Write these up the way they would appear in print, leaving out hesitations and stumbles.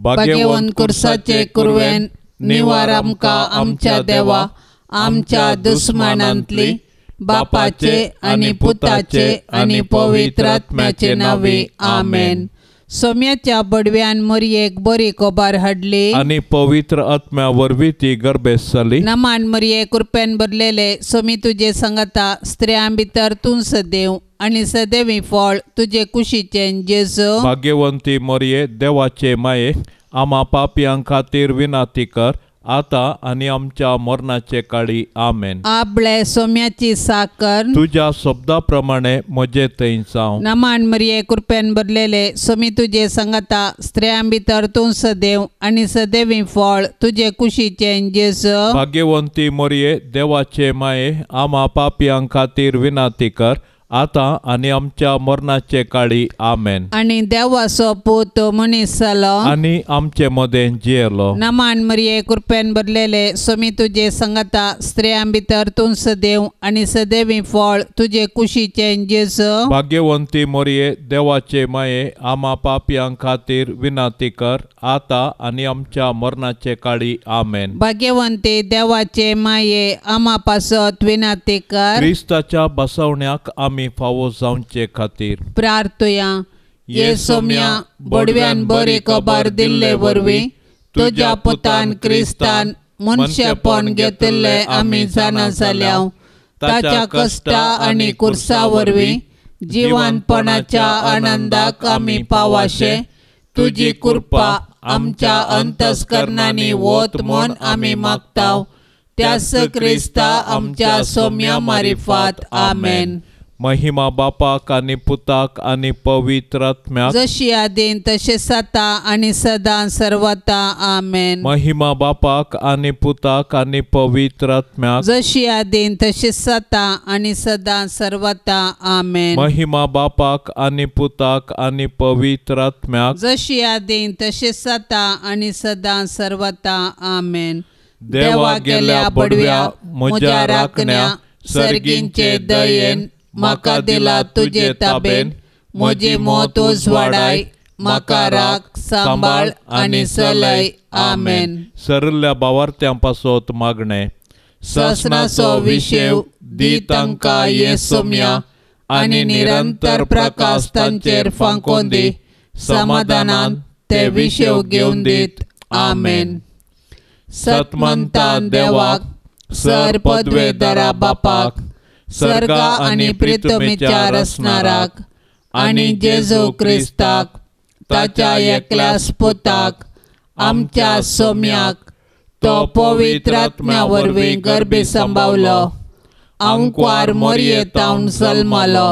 भाग्यवंत कुर्साचे कुरवेन निवार आमकां आमच्या देवा आमच्या दुस्मानांतली बापाचे आनी पुताचे आनी पवित्र आत्म्याचे नावे आमेन. सोम्याच्या बडव्यान मरयेक बरी खबर हाडली आनी पवित्र आत्म्या वरवीं ती गर्भेस्त जाली. नमान मरये कृपेन भरलेले सोमी तुजे सांगता स्त्रियां भितर तूं सदैव आनी सदैवी फळ तुजे कुशीचें जेजू. भाग्यवंती मरये देवाचे माये आमा पापयां खातीर विनाती कर आतां आनी आमच्या मरणाचे काळी आमेन. आपले सोम्याची साकर तुज्या शब्दा प्रमाणे म्हजे थंय जावं. नमान मरये कृपेन भरलेले सोमी तुजे सांगता स्त्रियां भितर तूं सदैव आनी सदैवी फळ तुजे कुशीचें जेजू. भाग्यवंती मरये देवाचे माये आमा पापयां खातीर विनाती कर आतां आनी आमच्या मरणाचे काळी आमेन. आनी देवाचो पूत मनीस जालो आनी आमचे मदें जियेलो. नमान मरये कृपेन भरलेले सोमी तुजे सांगता स्त्रियां भितर तूं सदैव आनी सदैवी फळ तुजे कुशीचें जेजू. भाग्यवंती मरये देवाचे माये आमा पापयां खातीर विनाती कर आतां आनी आमच्या मरणाचे काळी आमेन. भाग्यवंती देवाचे माये आमा पासत विनाती कर. क्रिस्ताच्या बसवण्याक आमी फावो जावचे खातीर प्रार्थुया. ये सोम्या बडव्यान बरी खबर दिल्ले वरवीं तुज्या पुतान क्रिस्तान मनशेपण घेतिल्लें आमी जाणा जाल्या. ताच्या कश्टा आनी कुर्सा वरवीं जिवनपणाच्या आनंदाक आमी पावाशे तुजी कृपा आमच्या अंतस्करणांनी वत म्हूण आमी मागता. त्यास क्रिस्ता आमच्या सोम्या मारिफात आमेन. महिमा बापाक आनी पुताक आनी पवित्र आत्म्याक जशी आदीन तशें सता आनी सदां सर्वता आमेन. महिमा बापाक आनी पुताक आनी पवित्र आत्म्याक जशी आदीन तशें सता आनी सदां सर्वता आमेन. महिमा बापाक आनी पुताक आनी पवित्र आत्म्याक जशी आदीन तशें सता आनी सदां सर्वता आमेन. देवा गेल्या बडव्या म्हज्या राखण्या सर्गींचे दयेन म्हाका दिला तुजे ताबेन म्हजी मौत उजवाडाय म्हाका राख सांबाळ आनी चलय आमेन. सरल्या बावार्थ्यां पासत मागणें. ससनाचो विशेव दी तांकां ये सोम्या आनी निरंतर प्रकाश तांचेर फांकोन दी समाधानान ते विशेव घेवन दीत आमेन. सतमंतान देवाक सर पदवेदारा बापाक सर्गा आनी प्रितमीच्या रचणाराक आनी जेजू क्रिस्ताक ताच्या एकल्याच पुताक आमच्या सोम्याक तो पवित्र आत्म्या वरवीं गर्भी सांबावलो आंकवार मोरयेतावन जल्मलो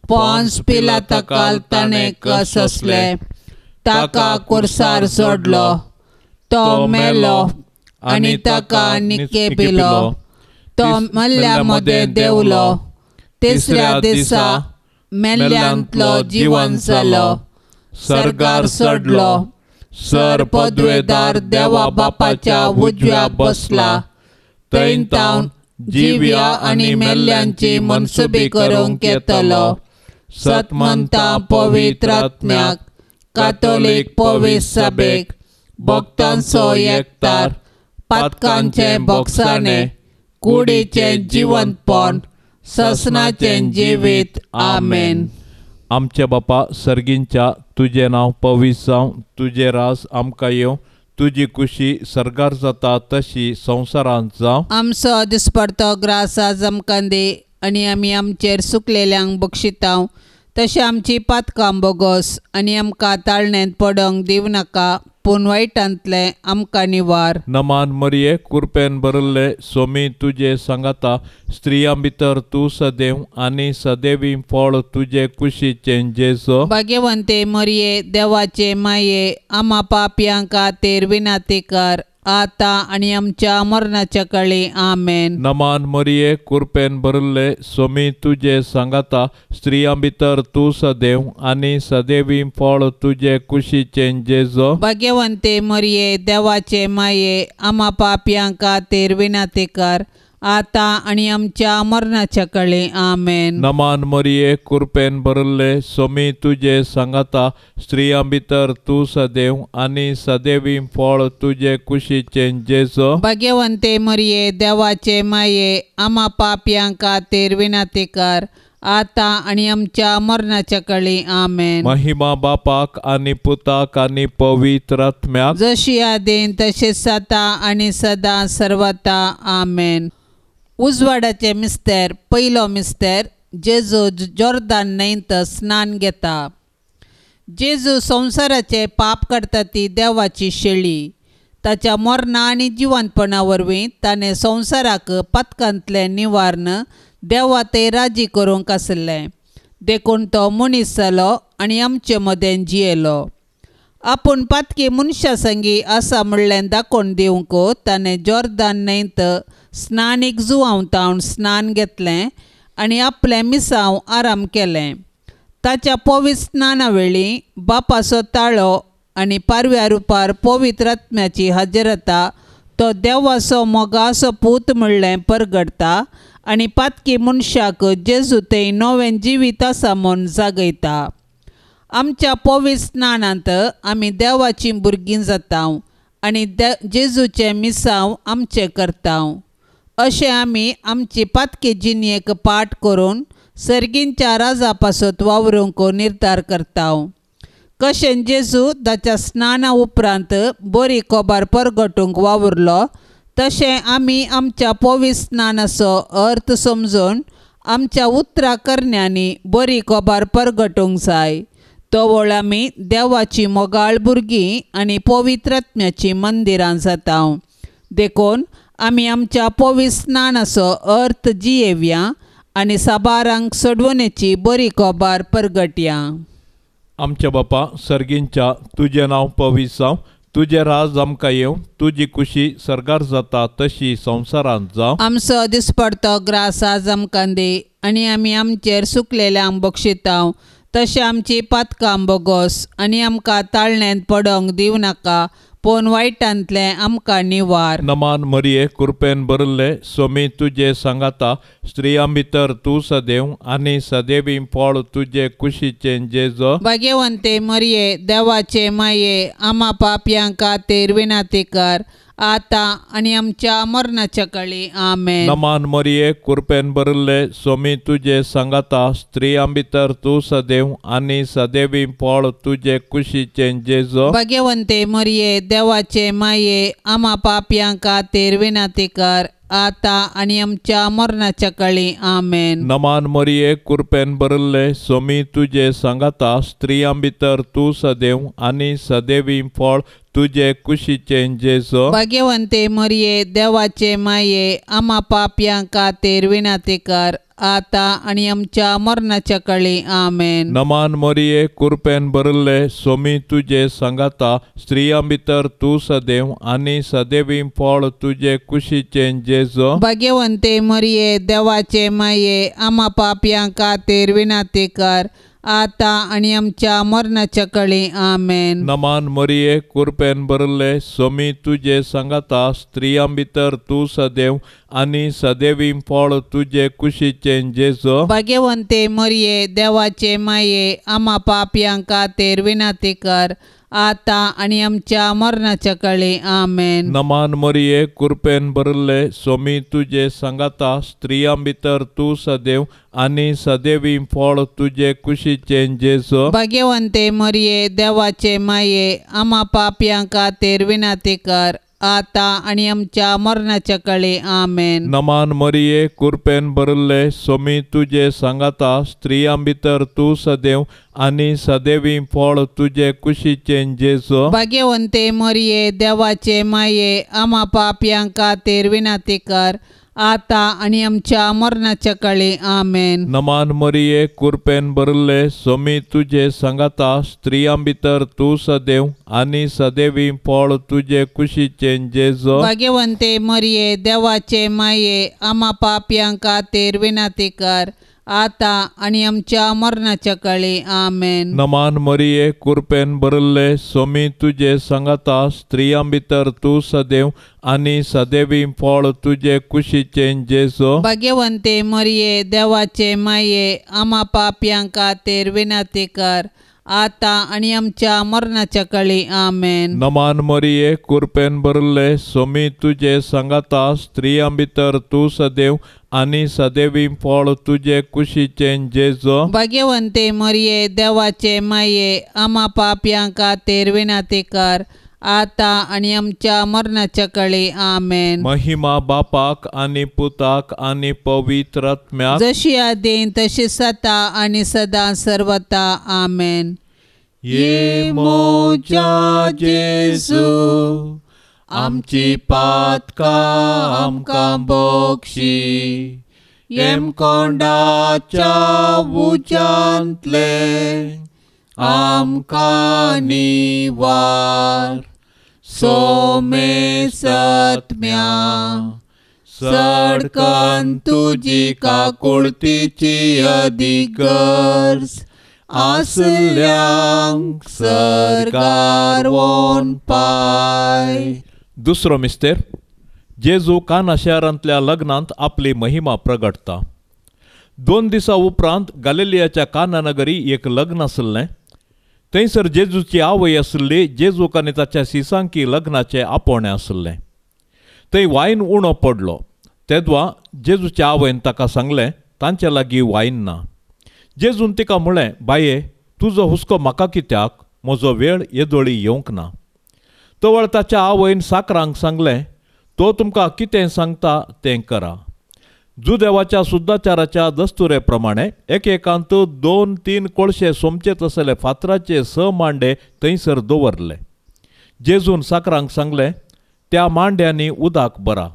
पोन्स पिलाताकाल ताणें कससले ताका कुर्सार सोडलो तो मेलो आनी ताका निके पिलो तो मल्ल्या मदें देंवलो तिसऱ्या दिसा मेल्ल्यांतलो जिवन जालो सर्गार चडलो सर पदवेदार देवा बापाच्या उजव्या बसला थंय तावन जिव्या आनी मेल्ल्यांची मनसुबी करूंक येतलो. सतमंता पवित्र आत्म्याक कातोलीक पवित्र सभेक भक्तांचो एकतार पातकांचें बोगसाणें कुडीचें जिवंतपण ससनाचें जिवीत आमेन. आमच्या बापा सर्गींच्या तुजें नांव पवित्र जावं तुजें रास आमकां येवं तुजी कुशी सर्गार जाता तशी संवसारांत जावं. आमचो दिसपडतो ग्रास आज आमकां दी आनी आमी आमचेर सुकलेल्यांक बक्षितांव तशें आमची पातकां बोगोस आनी आमकां ताळण्यांत पडोंक दिवं नाका पूण वायटांतलें आमकां निवार. नमान मरये कुरपेन भरिल्ले सोमी तुजे सांगाता स्त्रियां भितर तूं सदैव आनी सदैवी फळ तुजे कुशीचें जेजू. भाग्यवंते मरये देवाचे माये आमा पापयां खातीर विनाती कर आतां आनी आमच्या मरणाच्या काळी आमेन. नमान मरये कुरपेन भरिल्ले सोमी तुजे सांगाता स्त्रियां भितर तूं सदैव आनी सदैवी फळ तुजे कुशीचें जेजू. भाग्यवंते मरये देवाचे माये आमा पापयां खातीर विनाती कर आतां आनी आमच्या मरणाच्या कळे. आमेन. नमान मरिये, कृपेन भरिल्ले, स्वामी तुजे सांगाता, स्त्रियां भितर तूं सदैव आनी सदैवी फळ तुजे कुशीचें जेजू. भाग्यवंते मरिये, देवाचे माये, आमा पापयां खातीर विनंती कर, आतां आनी आमच्या मरणाच्या कळी. आमेन. महिमा बापाक आनी पुताक आनी पवित्र आत्म्याक, जशी आदीन तशें सदां आनी सदां सर्वता. आमेन. उजवाडाचे मिस्तेर. पयलो मिस्तेर, जेजू जोर्दान न्हंयत स्नान घेता. जेजू संवसाराचे पाप काडटा ती देवाची शेळी. ताच्या मरणा आनी जिवंतपणा वरवीं ताणें संवसाराक पातकांतलें निवारण देवा ते राजी करूंक आसलें. देखून तो मनीस जालो आनी आमचे मदें जियेलो. आपूण पातकी मनशा संगी आसा म्हणलें दाखोवन दिवंक ताणें जोर्दान न्हंयत स्नानीक जुवांव स्नान घेतलें आनी आपलें मिसांव आराम केलें. ताच्या पवित्र स्नाना वेळी बापाचो ताळो आनी पारव्या रुपार पवित्र आत्म्याची हाजेरता तो देवाचो मोगाचो पूत म्हणलें परगडटा आनी पातकी मनशाक जेजू थंय नवें जिवीत आसा म्हूण जागयता. आमच्या पवित्र स्नानांत आमी देवाचीं भुरगीं जाता आनी जेजूचें मिसांव आमचें करता. अशें आमी आमची पातकी जिणेक पाठ करून सर्गींच्या राजा पासत वावरूंक निर्धार करता. कशें जेजू ताच्या स्नाना उपरांत बरी खबर परगटूंक वावुरलो तशें आमी आमच्या पवित्र स्नानाचो अर्थ समजून आमच्या उतरां करण्यांनी बरी खबर परगटूंक जाय. तवळ आमी देवाची मोगाळ भुरगीं आनी पवित्र आत्म्याचीं मंदिरां जाता. देखून आमी आमच्या पवित्र स्नानाचो अर्थ जियेवया आनी साबारांक सोडवणेची बरी खबर परगटया. आमच्या बापा सर्गींच्या, तुजें नांव पवित्र जावं, तुजें राज आमकां येवं, तुजी कुशी सर्गार जाता तशी संवसारांत जावं. आमचो दिसपडतो ग्रास आज आमकां दी आनी आमी आमचेर सुकलेल्यांक बक्षितांव तशें आमची पातकां बोगोस आनी आमकां ताळण्यांत पडोंक दिवं नाका, पूण वायटांतलें आमकां निवार. नमान मरिये, कृपेन भरिल्ले, स्वामी तुजे सांगाता, स्त्रियां भितर तूं सदैव आनी सदैवी फळ तुजे कुशीचें जेजू. भाग्यवंते मरिये, देवाचे माये, आमा पापयां खातीर विनंती कर, आतां आनी आमच्या मरणाच्या कळी. आमेन. नमान मरिये, कृपेन भरिल्ले, स्वामी तुजे सांगाता, स्त्रियां भितर तूं सदैव आनी सदैवी फळ तुजे कुशीचें जेजू. भाग्यवंते मरिये, देवाचे माये, आमा पापयां खातीर विनंती कर, आतां आनी आमच्या मरणाच्या कळी. आमेन. नमान मरिये, कृपेन भरिल्ले, स्वामी तुजे सांगाता, स्त्रियां भितर तूं सदैव आनी सदैवी फळ तुजे कुशीचें जेजू. भाग्यवंते मरिये, देवाचे माये, आमा पापयां खातीर विनंती कर, आतां आनी आमच्या मरणाच्या कळी. आमेन. नमान मरिये, कृपेन भरिल्ले, स्वामी तुजे सांगाता, स्त्रियां भितर तूं सदैव आनी सदैवी फळ तुजे कुशीचें जेजू. भाग्यवंते मरिये, देवाचे माये, आमा पापयां खातीर विनंती कर, आतां आनी आमच्या मरणाच्या कळी. आमेन. नमान मरिये, कृपेन भरिल्ले, स्वामी तुजे सांगाता, स्त्रियां भितर तूं सदैव आनी सदैवी फळ तुजे कुशीचें जेजू. भाग्यवंते मरिये, देवाचे माये, आमा पापयां खातीर विनंती कर, आतां आनी आमच्या मरणाच्या कळी. आमेन. नमान मरिये, कृपेन भरिल्ले, स्वामी तुजे सांगाता, स्त्रियां भितर तूं सदैव आनी सदैवी फळ तुजे कुशीचें जेजू. भाग्यवंते मरिये, देवाचे माये, आमा पापयां खातीर विनंती कर, आतां आनी आमच्या मरणाच्या कळी. आमेन. नमान मरिये, कृपेन भरिल्ले, स्वामी तुजे सांगाता, स्त्रियां भितर तूं सदैव आनी सदैवी फळ तुजे कुशीचें जेजू. भाग्यवंते मरिये, देवाचे माये, आमा पापयां खातीर विनंती कर, आतां आनी आमच्या मरणाच्या कळी. आमेन. नमान मरिये, कृपेन भरिल्ले, स्वामी तुजे सांगाता, स्त्रियां भितर तूं सदैव आनी सदैवी फळ तुजे कुशीचें जेजू. भाग्यवंते मरिये, देवाचे माये, आमा पापयां खातीर विनंती कर, आतां आनी आमच्या मरणाच्या काळी. आमेन. नमान मरिये, कुरपेन भरिल्ले, सोमी तुजे सांगाता, स्त्रियां भितर तूं सदैव आनी सदैवी फळ तुजे कुशीचें जेजू. भाग्यवंते मरिये, देवाचे माये, आमा पापयां खातीर विनंती कर, आतां आनी आमच्या मरणाच्या काळी. आमेन. नमान मरिये, कुरपेन भरिल्ले, सोमी तुजे सांगाता, स्त्रियां भितर तूं सदैव आनी सदैवी फळ तुजे कुशीचें जेजू. भाग्यवंते मरिये, देवाचे माये, आमा पापयां खातीर विनंती कर, आतां आनी आमच्या मरणाच्या काळी. आमेन. महिमा बापाक आनी पुताक आनी पवित्र आत्म्याक, जशी आदीं तशी सता आनी सदां सर्वता. आमेन. ये मोजा जेजू, आमची पातकां आमकां बक्षी, येमकोंडाच्या उज्यांतले आमकां निवार, सोमे सत्म्या सडकन तुजी काकुळतीची अदीक गरज आसल्यांक सरकार वोन पाय. दुसरो मिस्तेर, जेजू काना शहरांतल्या लग्नांत आपली महिमा प्रगटता. 2 दिसां उपरांत गालिलियाच्या काना नगरी एक लग्न आसलें. थंयसर जेजूची आवय आसली. जेजूक आनी ताच्या सिसांकी लग्नाचें आपोवणें आसलें. थंय वायन उणो पडलो. तेदवा जेजूच्या आवयन ताका सांगलें, तांचे लागीं वायन ना. जेजून तिका म्हळें, बाये, तुजो हुस्को म्हाका कित्याक? म्हजो वेळ येदोळी येवंक ना. तवळ ताच्या आवयन साकरांक सांगलें, तो तुमकां कितें सांगता तें करा. जुदेवाच्या सुद्दाचाराच्या दस्तुरे प्रमाणे एकेकांत 2-3 कोळशे सोमचे तसले फातराचे 6 मांडे थंयसर दवरले. जेजून साकरांक सांगलें, त्या मांड्यांनी उदक भरा.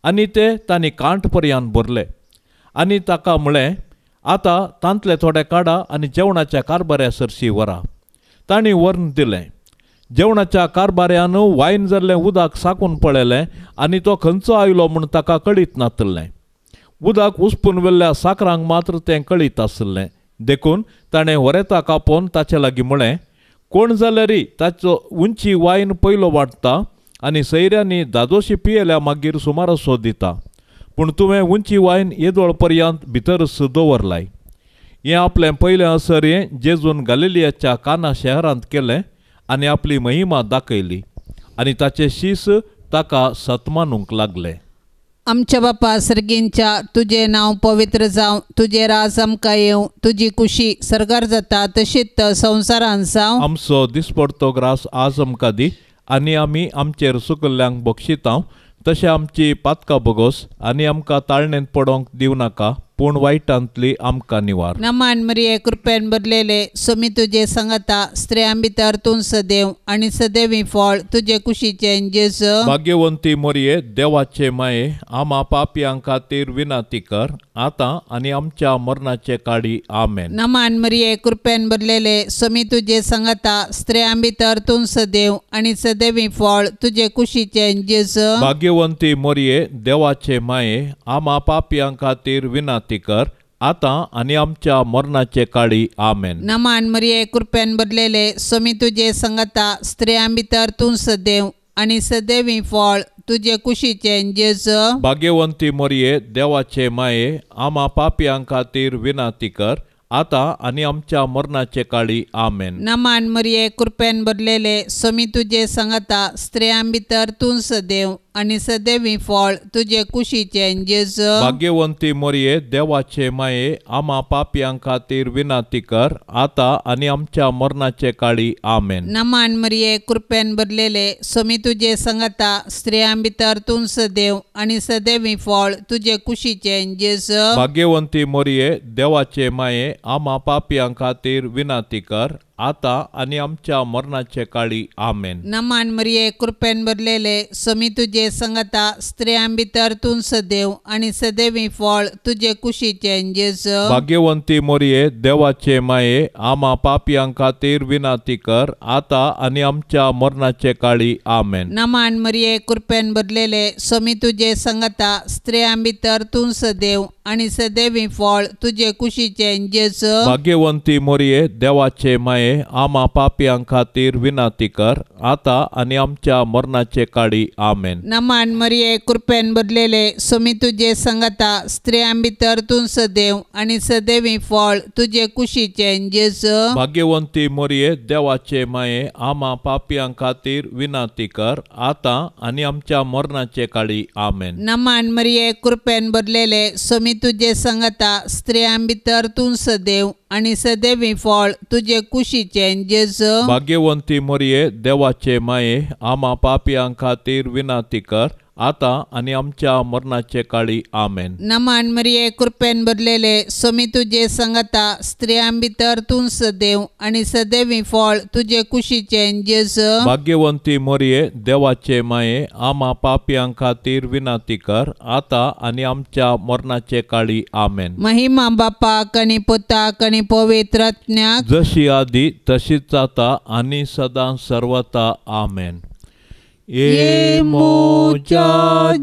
आनी ते तांणी कांठ पर्यंत भरले. आनी ताका म्हळें, आतां तांतले थोडे काडा आनी जेवणाच्या कारबाऱ्या सरशी व्हरा. तांणी व्हरून दिलें. जेवणाच्या कारबाऱ्यान वायन जाल्लें उदक साकून पळयलें आनी तो खंयचो आयलो म्हूण ताका कळीत नातलें. उदक उसपून व्हेल्ल्या साकरांक मात्र तें कळीत आसलें. देखून ताणें व्हरेताक आपोवन ताचे लागीं म्हळें, कोण जाल्यारय ताचो उंची वायन पयलो वांट्टा आनी सैऱ्यांनी दादोशी पियेल्या मागीर सुमारासो दिता, पूण तुवें उंची वायन येदोळ पर्यंत भितरच दवरलाय. हें आपलें पयलें असर हें जेजून गालिलियाच्या काना शहरांत केलें आनी आपली महिमा दाखयली आनी ताचे शीस ताका सत्मानूंक लागले. आमच्या बापा सर्गींच्या, तुजें नांव पवित्र जावं, तुजें राज आमकां येवं, तुजी कुशी सर्गार जाता तशीच संवसारांत जावं. आमचो दिसपडतो ग्रास आज आमकां दी आनी आमी आमचेर सुकल्ल्यांक बक्षितांव तशें आमची पातकां बोगोस आनी आमकां ताळणेंत पडोवंक दिवं नाका, पूण वायटांतली आमकां निवार. नमान मरिये, कृपेन भरलेले, सोमी तुजे सांगाता, स्त्रियां भितर तूं सदैव आनी सदैवी फळ तुजे कुशीचें जेजू. भाग्यवंती मरिये, देवाचे माये, आमा पापयां खातीर विनंती कर, आतां आनी आमच्या मरणाचे काळी. आमेन. नमान मरिये, कृपेन भरलेले, सोमी तुजे सांगाता, स्त्रियां भितर तूं सदैव आनी सदैवी फळ तुजे कुशीचें जेजू. भाग्यवंती मरिये, देवाचे माये, आमा पापयां खातीर विनंती कर, आतां आनी आमच्या मरणाचे काळी. आमेन. नमान मरिये, कृपेन भरलेले, सोमी तुजे सांगाता, स्त्रियां भितर तूं सदैव आनी सदैवी फळ तुजे कुशीचें जेजू. भाग्यवंती मरिये, देवाचे माये, आमा पापयां खातीर विनंती कर, आतां आनी आमच्या मरणाचे काळी. आमेन. नमान मरिये, कृपेन भरलेले, सोमी तुजे सांगाता, स्त्रियां भितर तूं सदैव आनी सदैवी फळ तुजे कुशीचें जेजू. भाग्यवंती मरिये, देवाचे माये, आमा पापयां खातीर विनंती कर, आतां आनी आमच्या मरणाचे काळी. आमेन. नमान मरिये, कृपेन भरलेले, सोमी तुजे सांगाता, स्त्रियां भितर तूं सदैव आनी सदैवी फळ तुजे कुशीचें जेजू. भाग्यवंती मरिये, देवाचे माये, आमा पापयां खातीर विनंती कर, आतां आनी आमच्या मरणाचे काळी. आमेन. नमान मरिये, कृपेन भरलेले, स्वामी तुजे संगता, स्त्रियां भितर तूं सदैव आनी सदैवी फळ तुजे कुशीचें जेजू. भाग्यवंती मोरये, देवाचे माये, आमा पापयां खातीर विनंती कर, आतां आनी आमच्या मरणाचे काळी. आमेन. नमान मरिये, कृपेन भरलेले, स्वामी तुजे संगता, स्त्रियां भितर तूं सदैव आनी सदैवी फळ तुजे कुशीचें जेजू. भाग्यवंती मोरये, देवाचे माये, आमा पापयां खातीर विनंती कर, आतां आनी आमच्या मरणाचे काळी. आमेन. नमान मरिये, कृपेन भरलेले, स्वामी तुजे संगता, स्त्रियां भितर तूं सदैव आनी सदैवी फळ तुजे कुशीचें जेजू. भाग्यवंती मोरये, देवाचे माये, आमा पापयां खातीर विनंती कर, आतां आनी आमच्या मरणाचे काळी. आमेन. नमान मरिये, कृपेन भरलेले, स्वामी तुजे संगता, स्त्रियां भितर तूं सदैव आनी सदैवी फळ तुजे कुशीचें जेजू. भाग्यवंती मोरये, देवाचे माये, आमा पापयां खातीर विनंती कर, आतां आनी आमच्या मरणाचे काळी. आमेन. नमान मरिये, कृपेन भरलेले, स्वामी तुजे संगता, स्त्रियां भितर तूं सदैव आनी सदैवी फळ तुजे कुशीचें जेजू. भाग्यवंती मोरये, देवाचे माये, आमा पापयां खातीर विनंती कर, आतां आनी आमच्या मरणाचे काळी. आमेन. महिमा बापाक आनी पुताक आनी पवित्र आत्म्याक, जशी आदी तशीच आतां आनी सदां सर्वता. आमेन. ये मोजा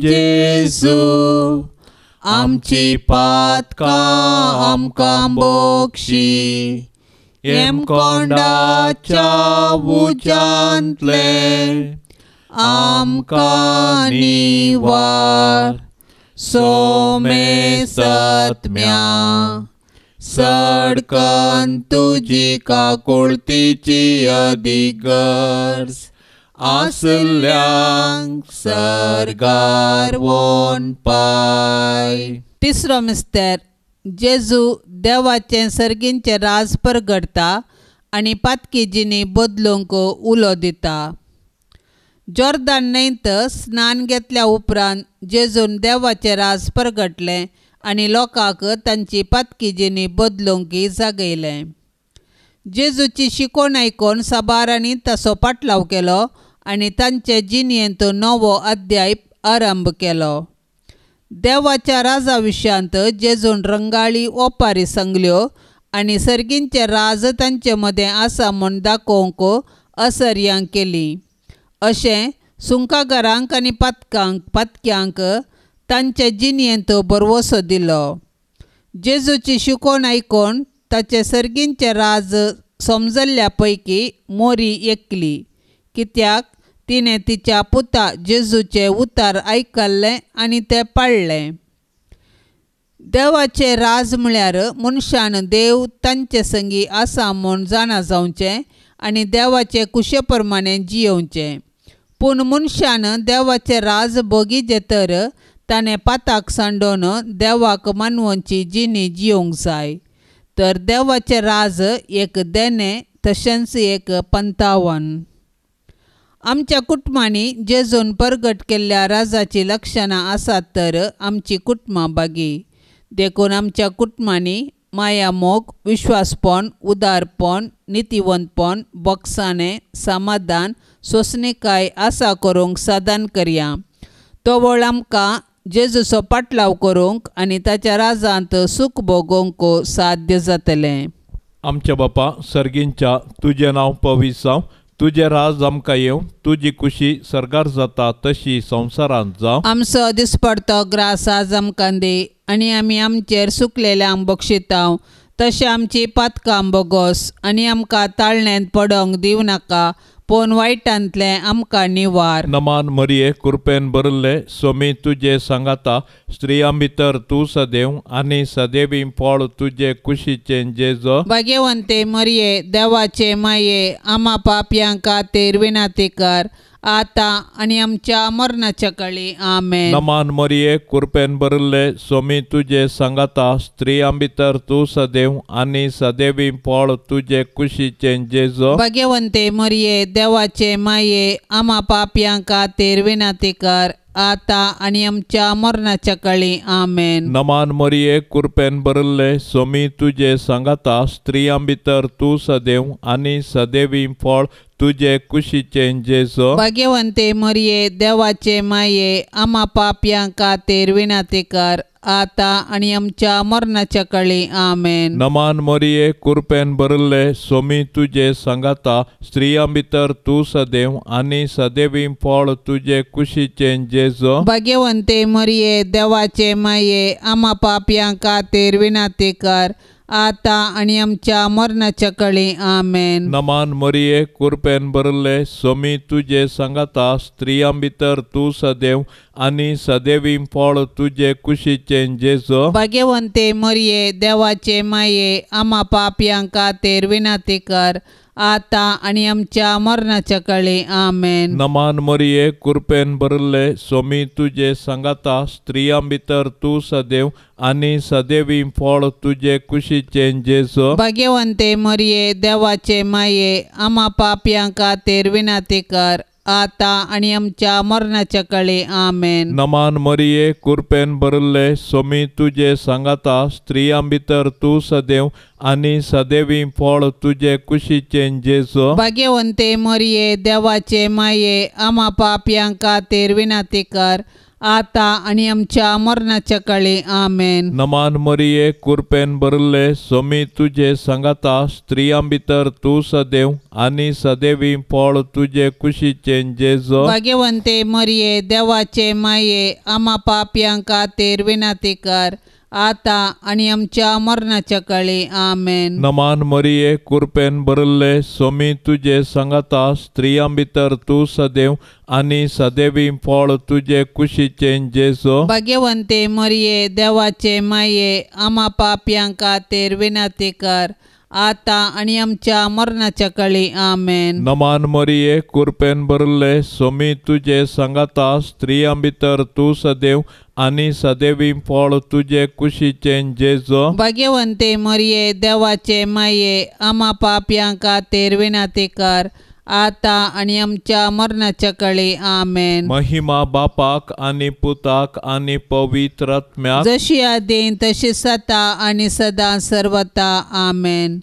जेजू, आमची पातकां आमकां बोक्षी, येमकोंडाच्या उज्यांतले आमकां निवार, सोमे सत्म्या सडकन तुजी काकुळतीची अदीक गरज आसल्यांक सर्गार वोन पाय. तिसरो मिस्तेर, जेजू देवाचें सर्गींचें राज परगडटा आनी पातकी जिणी बदलूंक उलो दिता. जॉर्दान न्हंयत स्नान घेतल्या उपरांत जेजून देवाचें राज परगटलें आनी लोकांक तांची पातकी जिणी बदलूंक जागयलें. जेजूची शिकवण आयकून साबारांनी ताचो पाटलाव केलो आनी तांचे जिणेंत नवो अध्याय आरंभ केलो. देवाच्या राजा विशयांत जेजून रंगाळी ओपारी सांगल्यो आनी सर्गींचें राज तांचे मदें आसा म्हूण दाखोवंक असर्यां केली. अशें सुंकागारांक आनी पातक्यांक तांचे जिणेंत भरवंसो दिलो. जेजूची शिकवण आयकून ताचें सर्गींचें राज समजल्ल्या पैकी मोरी एकली, कित्याक तिणें तिच्या पुता जेजूचें उतार आयकल्लें आनी तें पाळ्ळें. देवाचें राज म्हळ्यार मनशान देव तांचे संगी आसा म्हूण जाणा जावचें आनी देवाचे कुशे प्रमाणें जियोवचें. पूण मनशान देवाचें राज भोगिचें तर ताणें पाताक सांडोवन देवाक मानवची जिणी जियोवंक जाय. तर देवाचें राज एक देणें तशेंच एक पंतावन. आमच्या कुटुंबांनी जेजून परगट केल्ल्या राजाचीं लक्षणां आसात तर आमची कुटुंबां बागी. देखून आमच्या कुटुंबांनी माया, मोग, विश्वासपण, उदारपण, नितीवंतपण, बोगसाणें, समाधान, सोंसणीकाय आसा करूंक साधन करया. तवळ आमकां जेजूचो पाटलाव करूंक आनी ताच्या राजांत सूख भोगोवंक साध्य जातलें. आमच्या बापा सर्गींच्या, तुजें नांव पवित्र जावं, तुजें राज आमकां येवं, तुजी कुशी सर्गार जाता तशी संवसारांत जावं. आमचो दिसपडतो ग्रास आज आमकां दी आनी आमी आमचेर सुकलेल्यांक बक्षितांव तशें आमची पातकां बोगोस आनी आमकां ताळण्यांत पडोंक दिवं नाका, पूण वायटांतलें आमकां निवार. नमान मरिये, कृपेन भरिल्ले, स्वामी तुजे सांगाता, स्त्रियां भितर तूं सदैव आनी सदैवी फळ तुजे कुशीचें जेजो. भाग्यवंते मरिये, देवाचे माये, आमा पापयां खातीर विनंती कर, आतां आनी आमच्या मरणाच्या काळी. आमेन. नमान मरिये, कृपेन भरिल्ले, स्वामी तुजे सांगाता, स्त्रियां भितर तूं सदैव आनी सदैवी फळ तुजे कुशीचें जेजो. भाग्यवंते मरिये, देवाचे माये, आमा पापयां खातीर विनंती कर, आतां आनी आमच्या मरणाच्या काळी. आमेन. नमान मरिये, कुरपेन भरिल्ले, सोमी तुजे सांगाता, स्त्रियां भितर तूं सदैव आनी सदैवी फळ तुजे कुशीचें जेजू. भाग्यवंते मरिये, देवाचे माये, आमा पापयां खातीर विनंती कर, आतां आनी आमच्या मरणाच्या काळी. आमेन. नमान मरिये, कुरपेन भरिल्ले, सोमी तुजे सांगाता, स्त्रियां भितर तूं सदैव आनी सदैवी फळ तुजे कुशीचें जेजू. भाग्यवंते मरिये, देवाचे माये, आमा पापयां खातीर विनंती कर, आतां आनी आमच्या मरणाच्या काळी. आमेन. नमान मरिये, कुरपेन भरिल्ले, सोमी तुजे सांगाता, स्त्रियां भितर तूं सदैव आनी सदैवी फळ तुजे कुशीचें जेजू. भाग्यवंते मरिये, देवाचे माये, आमा पापयां खातीर विनंती कर, आतां आनी आमच्या मरणाच्या काळी. आमेन. नमान मरिये, कुरपेन भरिल्ले, सोमी तुजे सांगाता, स्त्रियां भितर तूं सदैव आनी सदैवी फळ तुजे कुशीचें जेजू. भाग्यवंते मरिये, देवाचे माये, आमा पापयां खातीर विनंती कर, आतां आनी आमच्या मरणाच्या काळी. आमेन. नमान मरिये, कुरपेन भरिल्ले, सोमी तुजे सांगाता, स्त्रियां भितर तूं सदैव आनी सदैवी फळ तुजे कुशीचें जेजू. भाग्यवंते मरिये, देवाचे माये, आमा पापयां खातीर विनंती कर, आतां आनी आमच्या मरणाच्या काळी. आमेन. नमान मरिये, कुरपेन भरिल्ले, सोमी तुजे सांगाता, स्त्रियां भितर तूं सदैव आनी सदैवी फळ तुजे कुशीचें जेजू. भाग्यवंते मरिये, देवाचे माये, आमा पापयां खातीर विनंती कर, आतां आनी आमच्या मरणाच्या काळी. आमेन. नमान मरिये, कुरपेन भरिल्ले, सोमी तुजे सांगाता, स्त्रियां भितर तूं सदैव आनी सदैवी फळ तुजे कुशीचें जेजू. भाग्यवंते मरिये, देवाचे माये, आमा पापयां खातीर विनंती कर, आतां आनी आमच्या मरणाच्या काळी. आमेन. नमान मरिये, कुरपेन भरिल्ले, सोमी तुजे सांगाता, स्त्रियां भितर तूं सदैव आनी सदैवी फळ तुजे कुशीचें जेजू. भाग्यवंते मरिये, देवाचे माये, आमा पापयां खातीर विनंती कर, आतां आनी आमच्या मरणाच्या काळी. आमेन. महिमा बापाक आनी पुताक आनी पवित्र आत्म्याक, जशी आदीं तशी सता आनी सदां सर्वता. आमेन.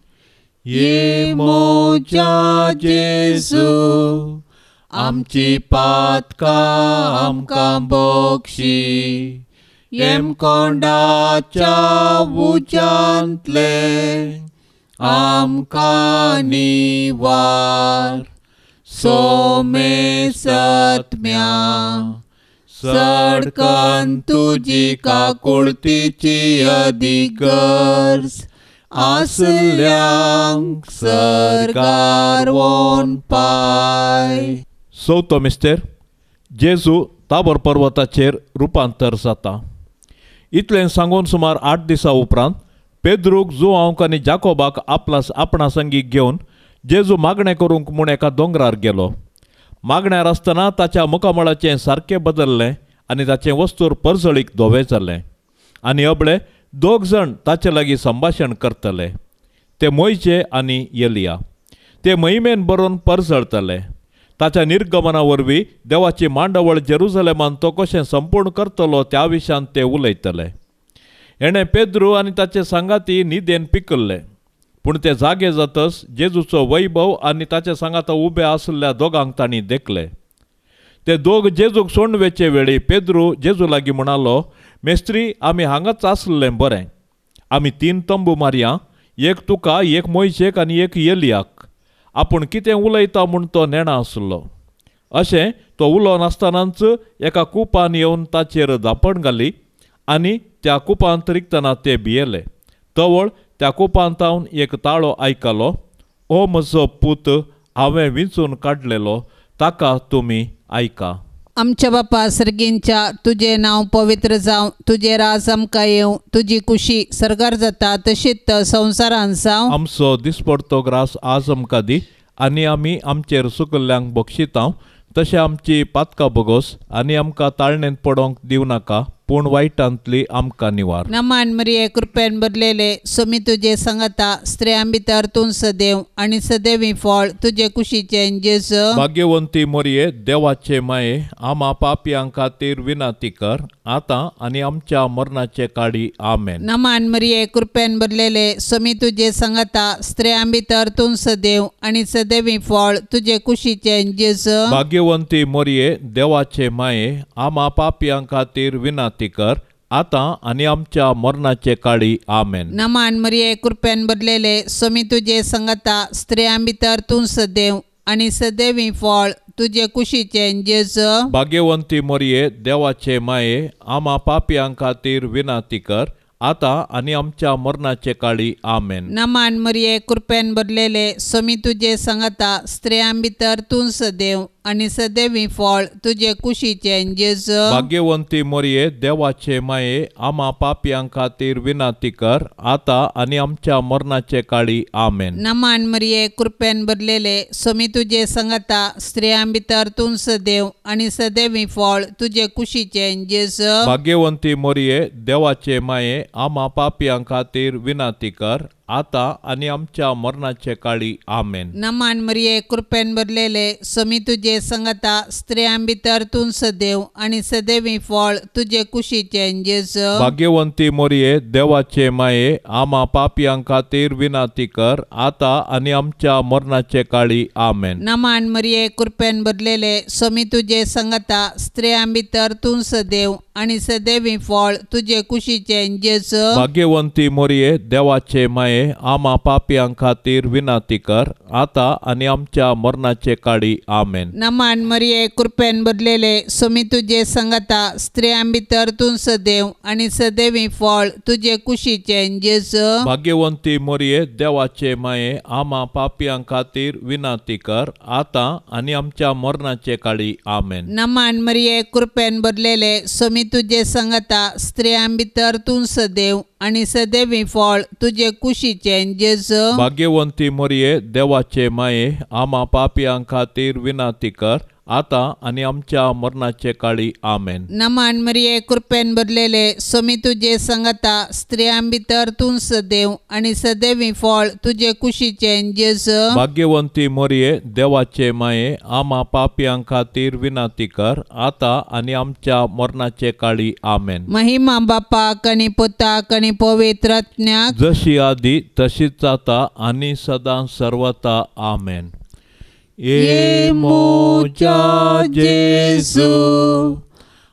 ये मोजा जेजू, आमची पातकां आमकां बक्षी, येमकोंडाच्या उज्यांतले आमकां निवार, सोमे सत्म्या सडकन तुजी काकुळतीची अदीक गरज आसल्यांक सरकार वोन पाय. चवथो मिस्तेर, जेजू ताबोर पर्वताचेर रुपांतर जाता. इतलें सांगून सुमार 8 दिसां उपरांत पेद्रूक, जुआंवक आनी जाकोबाक आपणा संगी घेवन जेजू मागणें करूंक म्हूण एका दोंगरार गेलो. मागण्यार आसतना ताच्या मुखामळाचें सारकें बदल्लें आनी ताचें वस्तूर परजळीक धवें जालें आनी अबळे दोग जाण ताचे लागीं संभाशण करतले, ते मोयचे आनी एलिया. ते महिमेन बरोवन परजळतले. ताच्या निर्गमना वरवीं देवाची मांडावळ जेरुजलेमान तो कशें संपूर्ण करतलो त्या विशयांत ते उलयतले. हेणें पेद्रू आनी ताचे सांगाती न्हिदेन पिकल्ले, पूण ते जागे जातच जेजूचो वैभव आनी ताचे सांगाता उबे आशिल्ल्या दोगांक तांणी देखले. ते दोग जेजूक सोडून वेचे वेळी पेद्रू जेजू लागीं म्हणालो, मेस्त्री, आमी हांगाच आसलें बरें. आमी 3 तंबू मारया, एक तुका, एक मोयशेक आनी एक एलियाक. आपूण कितें उलयता म्हूण तो नेणा आसलो. अशें तो उलोवन आसतनाच एका कुपान येवन ताचेर धांपण घाली आनी त्या कुपांत रिगतना ते भियेले. तवळ त्या कुपांतावन एक ताळो आयकलो, ओ म्हजो पूत, हांवें विंचून काडलेलो, ताका तुमी आयका. आमच्या बापा सर्गींच्या, तुजें नांव पवित्र जावं, तुजें राज आमकां येवं, तुजी कुशी सर्गार जाता तशीच संवसारान जावं. आमचो दिसपडतो ग्रास आज आमकां दी आनी आमी आमचेर सुकल्ल्यांक बक्षितांव तशें आमची पातकां बोगोस आनी आमकां ताळणेंत पडोवंक दिवं नाका, पूण वायटांतली आमकां निवार. नमान मरिये कृपेन भरलेले सोमी तुजे सांगाता, स्त्रियां भितर तूं सदैव आनी सदैवी फळ तुजे कुशीचें जेजू. भाग्यवंती मरिये देवाचे माये, आमा पापयां खातीर विनंती कर आतां आनी आमच्या मरणाचे काळी. आमेन. नमान मरिये कृपेन भरलेले सोमी तुजे सांगाता, स्त्रियां भितर तूं सदैव आनी सदैवी फळ तुजे कुशीचें जेजू. भाग्यवंती मरिये देवाचे माये, आमा पापयां खातीर विनंती कर आतां आनी आमच्या मरणाचे काळी. आमेन. नमान मरिये कृपेन भरलेले सोमी तुजे सांगाता, स्त्रियां भितर तूं सदैव आनी सदैवी फळ तुजे कुशीचें जेजू. भाग्यवंती मरिये देवाचे माये, आमा पापयां खातीर विनंती कर आतां आनी आमच्या मरणाचे काळी. आमेन. नमान मरिये कृपेन भरलेले सोमी तुजे सांगाता, स्त्रियां भितर तूं सदैव आनी सदैवी फळ तुजे कुशीचें जेजू. भाग्यवंती मरिये देवाचे माये, आमा पापयां खातीर विनंती कर आतां आनी आमच्या मरणाचे काळी. आमेन. नमान मरिये कृपेन भरलेले सोमी तुजे सांगाता, स्त्रियां भितर तूं सदैव आनी सदैवी फळ तुजे कुशीचें जेजू. भाग्यवंती मरिये देवाचे माये, आमा पापयां खातीर विनंती कर आतां आनी आमच्या मरणाचे काळी. आमेन. नमान मरिये कृपेन भरलेले सोमी तुजे सांगाता, स्त्रियां भितर तूं सदैव आनी सदैवी फळ तुजे कुशीचें जेजू. भाग्यवंती मरिये देवाचे माये, आमा पापयां खातीर विनंती कर आतां आनी आमच्या मरणाचे काळी. आमेन. नमान मरिये कृपेन भरलेले सोमी तुजे सांगाता, स्त्रियां भितर तूं सदैव आनी सदैवी फळ तुजे कुशीचें जेजू. भाग्यवंती मरिये देवाचे माये, आमा पापयां खातीर विनंती कर आतां आनी आमच्या मरणाचे काळी. आमेन. नमान मरिये कृपेन भरलेले सोमी तुजे सांगाता, स्त्रियां भितर तूं सदैव आनी सदैवी फळ तुजे कुशीचें जेजू. भाग्यवंती मरिये देवाचे माये, आमा पापयां खातीर विनंती कर आतां आनी आमच्या मरणाचे काळी. आमेन. नमान मरिये कृपेन भरलेले सोमी तुजे सांगाता, स्त्रियां भितर तूं सदैव आनी सदैवी फळ तुजे कुशीचें जेजू. भाग्यवंती मरिये देवाचे माये, आमा पापयां खातीर विनंती कर आतां आनी आमच्या मरणाचे काळी. आमेन. नमान मरिये कृपेन भरलेले सोमी तुजे सांगाता, स्त्रियां भितर तूं सदैव आनी सदैवी फळ तुजे कुशीचें जेजू. भाग्यवंती मरिये देवाचे माये, आमा पापयां खातीर विनंती कर आतां आनी आमच्या मरणाचे काळी. आमेन. महिमा बापाक आनी पुताक आनी पवित्र आत्म्याक, जशी आदी तशीच आतां आनी सदां सर्वता. आमेन. ये मोजा जेजू,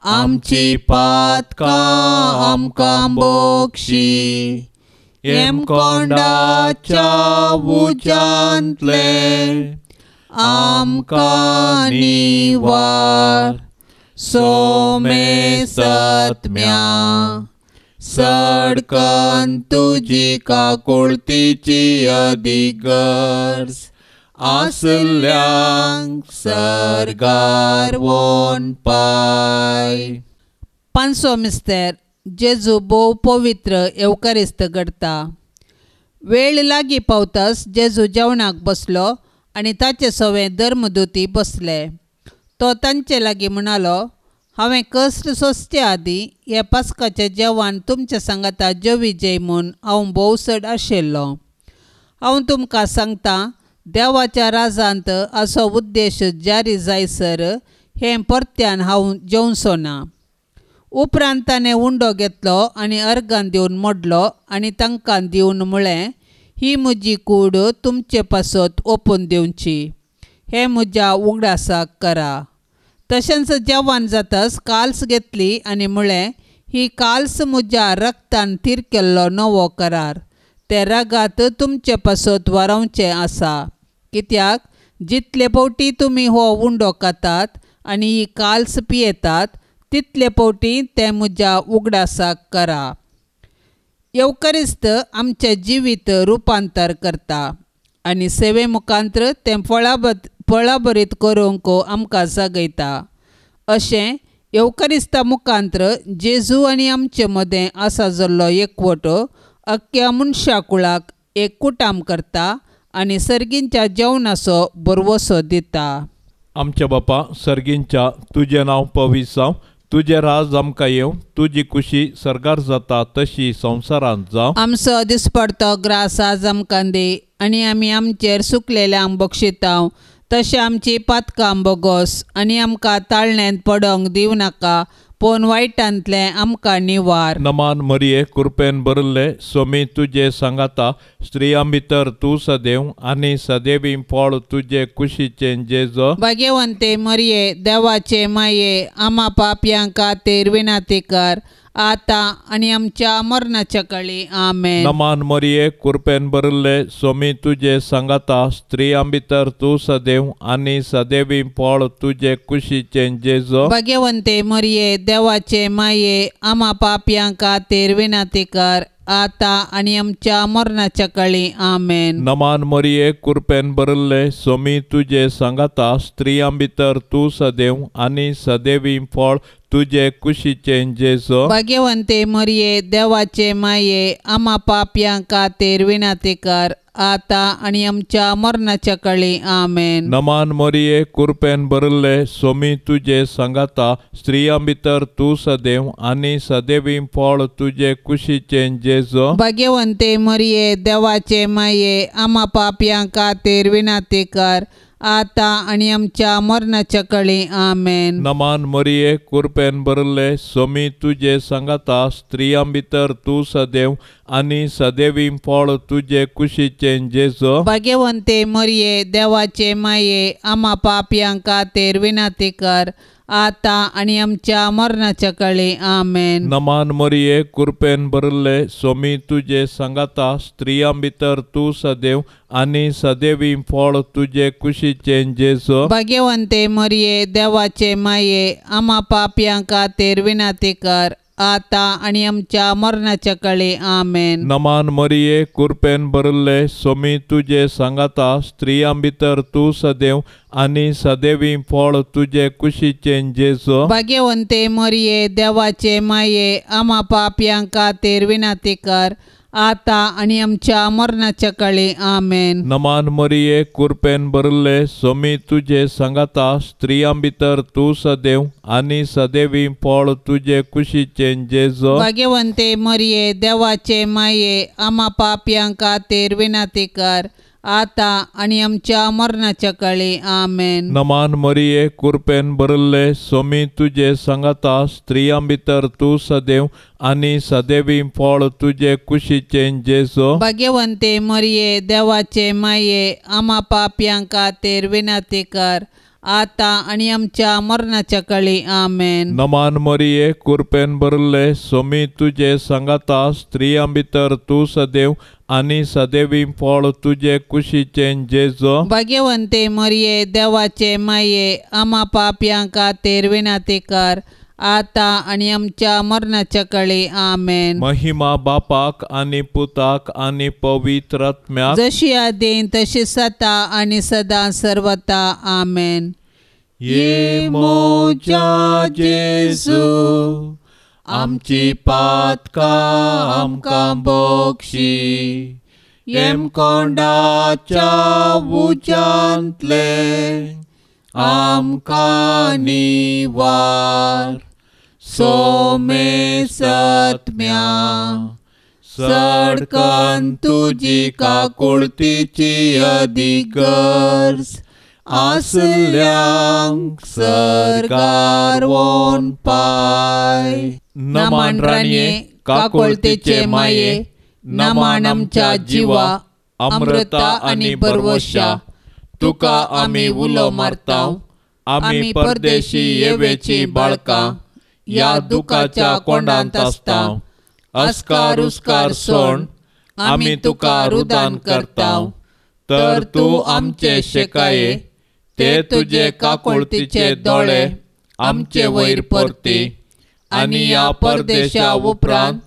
आमची पातकां आमकां बोक्षी, येमकोंडाच्या उज्यांतले आमकां निवार, सोमे सत्म्या सडकन तुजी काकुळतीची अदीक गरज आसल्यांक सर्गार वोन पाय. पांचवो मिस्तेर जेजू भोव पवित्र येवकारिस्त घडता. वेळ लागीं पावताच जेजू जेवणाक बसलो आनी ताचे सवें धर्मदुती बसले. तो तांचे लागीं म्हणालो, हांवें कश्ट सोंसचे आदीं ह्या पास्काचें जेवण तुमच्या सांगाता जेवी जय म्हूण हांव भोव चड आशिल्लो. हांव तुमकां सांगता, देवाच्या राजांत असो उद्देश जारी जायसर हें परत्यान हांव जेवचो ना. उपरांत ताणें उंडो घेतलो आनी अर्गान दिवन मोडलो आनी तांकां दिवन म्हळें, ही म्हजी कूड तुमचे पासत ओपून दिवची, हें म्हज्या उगडासाक करा. तशेंच जेवण जातच काल्स घेतली आनी म्हळें, ही काल्स म्हज्या रक्तान थीर केल्लो नवो करार, ते रगात तुमचे पासत वारोवचें आसा. कित्याक जितले फावटी तुमी हो उंडो खातात आनी ही काल्स पियेतात तितले फावटी तें म्हज्या उगडासाक करा. येवकारिस्त आमचें जिवीत रुपांतर करता आनी सेवे मुखांत्र तें फळाभरीत करूंक आमकां जागयता. अशें येवकारिस्ता मुखांत्र जेजू आनी आमचे मदें आसा जाल्लो एकवट अख्ख्या मनशा कुळाक एक कुटाम करता आनी सर्गींच्या जेवणाचो भरवसो दिता. आमच्या बापा सर्गींच्या, तुजें नांव पवित्र जावं, तुजें राज आमकां येवं, तुजी कुशी सर्गार जाता तशी संवसारांत जावं. आमचो दिसपडतो ग्रास आज आमकां दी आनी आमी आमचेर सुकलेल्यांक बक्षितांव तशें आमची पातकां बोगोस आनी आमकां ताळण्यांत पडोंक दिवं नाका पूण वायटांतलें आमकां निवार. नमान मरिये, कृपेन भरिल्ले, स्वामी तुजे सांगाता, स्त्रियां भितर तूं सदैव आनी सदैवी फळ तुजे कुशीचें जेजो. भाग्यवंते मरिये, देवाचे माये, आमा पापयां खातीर विनंती कर आतां आनी आमच्या मरणाच्या काळी. आमेन. नमान मरिये, कृपेन भरिल्ले, स्वामी तुजे सांगाता, स्त्रियां भितर तूं सदैव आनी सदैवी फळ तुजे कुशीचें जेजो. भाग्यवंते मरिये, देवाचे माये, आमा पापयां खातीर विनंती कर आतां आनी आमच्या मरणाच्या काळी. आमेन. नमान मरिये, कृपेन भरिल्ले, स्वामी तुजे सांगाता, स्त्रियां भितर तूं सदैव आनी सदैवी फळ तुजे कुशीचें जेजो. भाग्यवंते मरिये, देवाचे माये, आमा पापयां खातीर विनंती कर आतां आनी आमच्या मरणाच्या काळी. आमेन. नमान मरिये, कृपेन भरिल्ले, स्वामी तुजे सांगाता, स्त्रियां भितर तूं सदैव आनी सदैवी फळ तुजे कुशीचें जेजो. भाग्यवंते मरिये, देवाचे माये, आमा पापयां खातीर विनंती कर आतां आनी आमच्या मरणाच्या काळी. आमेन. नमान मरिये, कृपेन भरिल्ले, स्वामी तुजे सांगाता, स्त्रियां भितर तूं सदैव आनी सदैवी फळ तुजे कुशीचें जेजो. भाग्यवंते मरिये, देवाचे माये, आमा पापयां खातीर विनंती कर आतां आनी आमच्या मरणाच्या काळी. आमेन. नमान मरिये, कृपेन भरिल्ले, स्वामी तुजे सांगाता, स्त्रियां भितर तूं सदैव आनी सदैवी फळ तुजे कुशीचें जेजो. भाग्यवंते मरिये, देवाचे माये, आमा पापयां खातीर विनंती कर आतां आनी आमच्या मरणाच्या काळी. आमेन. नमान मरिये, कृपेन भरिल्ले, स्वामी तुजे सांगाता, स्त्रियां भितर तूं सदैव आनी सदैवी फळ तुजे कुशीचें जेजो. भाग्यवंते मरिये, देवाचे माये, आमा पापयां खातीर विनंती कर आतां आनी आमच्या मरणाच्या काळी. आमेन. नमान मरिये, कृपेन भरिल्ले, स्वामी तुजे सांगाता, स्त्रियां भितर तूं सदैव आनी सदैवी फळ तुजे कुशीचें जेजो. भाग्यवंते मरिये, देवाचे माये, आमा पापयां खातीर विनंती कर आतां आनी आमच्या मरणाच्या काळी. आमेन. नमान मरिये, कृपेन भरिल्ले, स्वामी तुजे सांगाता, स्त्रियां भितर तूं सदैव आनी सदैवी फळ तुजे कुशीचें जेजो. भाग्यवंते मरिये, देवाचे माये, आमा पापयां खातीर विनंती कर आतां आनी आमच्या मरणाच्या काळी. आमेन. नमान मरिये, कृपेन भरिल्ले, स्वामी तुजे सांगाता, स्त्रियां भितर तूं सदैव आनी सदैवी फळ तुजे कुशीचें जेजो. भाग्यवंते मरिये, देवाचे माये, आमा पापयां खातीर विनंती कर आतां आनी आमच्या मरणाच्या काळी. आमेन. महिमा बापाक आनी पुताक आनी पवित्र आत्म्याक, जशी आदीं तशी सता आनी सदां सर्वता. आमेन. ये मोजा जेजू, आमची पातकां आमकां बक्षी, येमकोंडाच्या उज्यांतले आमकां निवार. सोमे सत्म्या सडकन तुजी काकुळतीची अदीक गरज आसल्यांक सरकार वोन पाय. नमान राणये, काकुळतीचे माये, नमान आमच्या जिवा, अमृता आनी बरवशा, तुका आमी उलो मारतांव, आमी परदेशी येवेची बाळकां, ह्या दुखाच्या कोंडांत आसतांव. अस्कार उस्कार सोण आमी तुका रुदान करतांव, तर तूं आमचे शेकाये, ते तुजे काकुळतीचे दोळे आमचे वयर परती आनी ह्या परदेशा उपरांत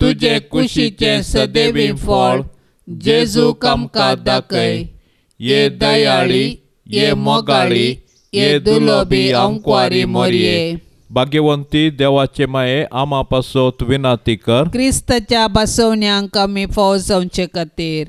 तुजे कुशीचें सदैवी फळ जेजूक आमकां दाखय. ये दयाळी, ये मोगाळी, ये दुलोबी आमक्वारी मोरये. भाग्यवंती देवाचे माये, आमा पासत विनंती कर. क्रिस्ताच्या बसवण्यांक आमी फाव जावचे खातीर.